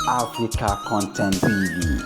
Africa Content TV.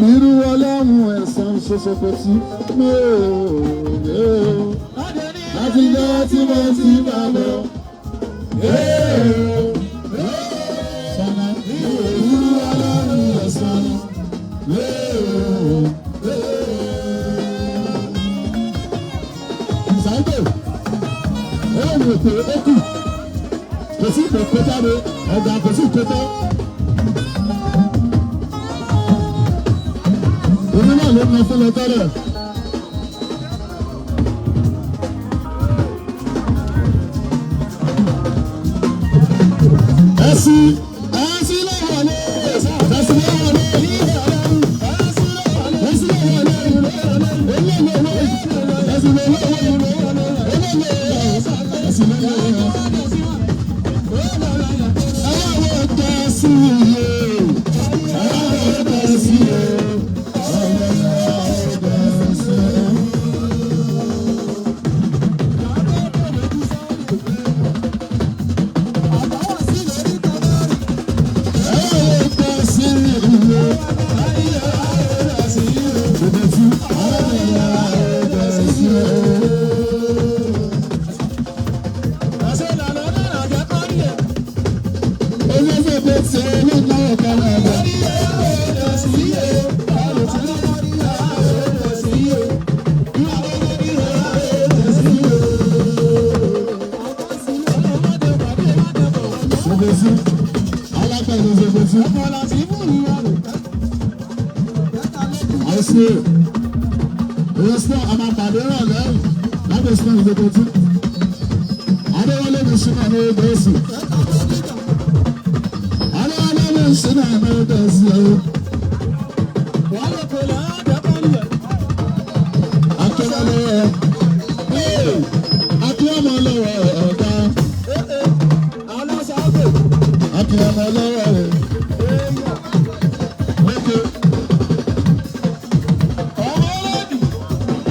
Ríru ọlọ́run ẹ̀sán ṣoṣo tí mi ò láti lọ tí mo ti bá bọ̀. Sọ̀nà ríru ọlọ́run ẹ̀sán. Ìsáńtò, ó wò pé ó kù, kò sí ìkókó jáde, ọ̀gá kò sí ìkókó. Èmi náà ló mọ fún lọ tẹ́lẹ̀. Ẹ̀sìn ẹ̀sìn lọ́wọ́ lé ẹ̀sìn lọ́wọ́ lé ẹ̀sìn lọ́wọ́ lé ẹ̀sìn lọ́wọ́ lé ẹ̀sìn lọ́wọ́ lé. Ẹ̀wọ̀n tẹ̀sí iye ẹ̀wọ̀n tẹ̀sí iye.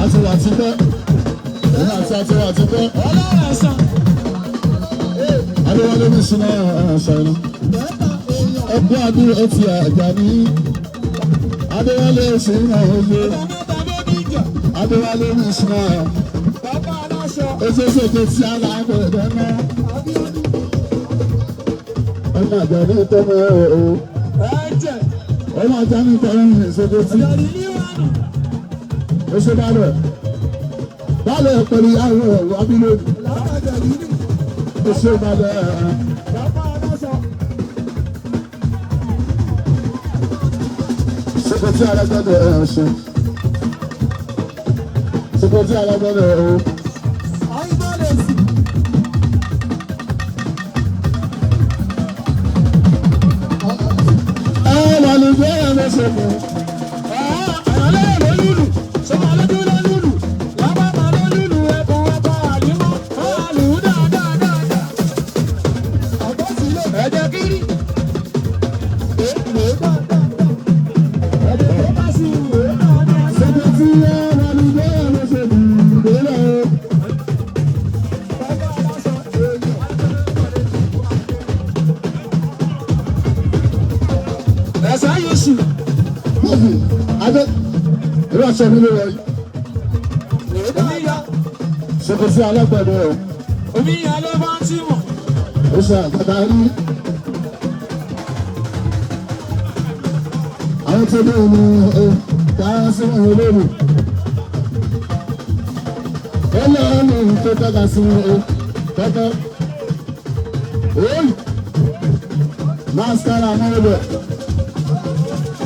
Àti wà tipẹ́, òun àti àti wà tipẹ́. Adéwálé ní sinú ṣàìnà. Ẹkú àdúrà etí Àjàní. Adéwálé sinú oye. Adéwálé ní sinú. Oṣooṣo tí a là ń bẹ̀rẹ̀ náà. Ọmọ Àjàní tọ́mọ ẹ̀ o. Ọmọ Àjàní tọ́mọ ẹ̀ ṣoṣo tí. Oṣù balẹ̀. Balẹ̀ pẹ̀lú àwọn ẹ̀rọ abílẹ̀. Oṣù balẹ̀. Ṣoṣo tí alágbẹ̀dẹ̀ ẹ̀ ṣe. Ṣoṣo tí alágbẹ̀dẹ̀ ẹ̀ o. Ẹ lálùjẹ́ ẹ̀ lọ́sẹ̀ mọ́. Ṣoṣo tí ẹ lálùjẹ́ ẹ̀ lọ́sẹ̀ mọ́. Ẹ̀sán yóò sùn. Mọ́fì, Adé, irú aṣọ mi ló wọ̀ yìí. Omi ya. Ṣoṣo tí alágbẹ̀dẹ̀ ẹ̀ o. Omi ya ló bá ń tí mọ̀. Ó ṣe àgbàdá rí. Àwọn tó dé ìlú káyọ̀ sí wọn olóòrù. Ó lọ ní tó tọ́ka sí wọn tọ́tọ́. Oyi! Mascara mọ́lẹ̀.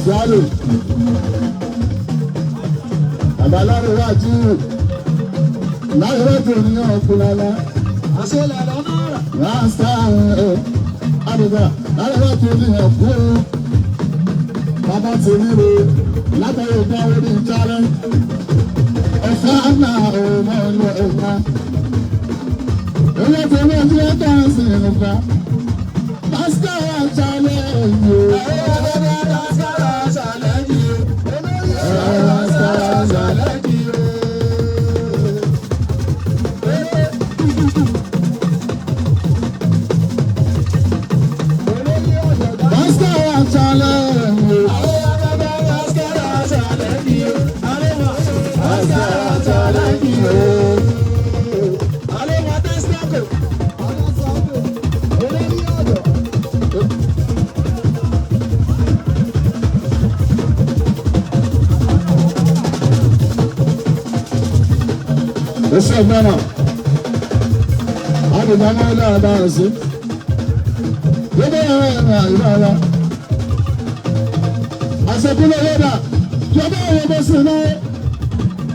Tíálò. Àbálárò wà jíìrì. Láyé tó ní ọkùnrin lálá. Àṣẹ làlọ́ náà rà. Rasta àdìgbà lára tó ní ẹ̀kú bàbá ti ríro látàrí ìgbà orí ìjárẹ́ ẹ̀fẹ́ àná òun ọ̀lú ẹ̀fẹ́ ilé tó ní ẹjọ́ ẹ̀ka sí ìrùkà pásítọ̀ àjálẹ̀ yìí Rasta àjálẹ̀ pásítọ̀ àjálẹ̀ yìí pásítọ̀ àjálẹ̀ yìí. Iṣẹ́ gbọ́nà. Àdìgbà máa ń dára sí. Gbogbo ẹ̀rọ ẹ̀rọ ìlú ara. Àṣekúlẹ̀ lọ́dà. Jọba àwọn ọmọ sí iná.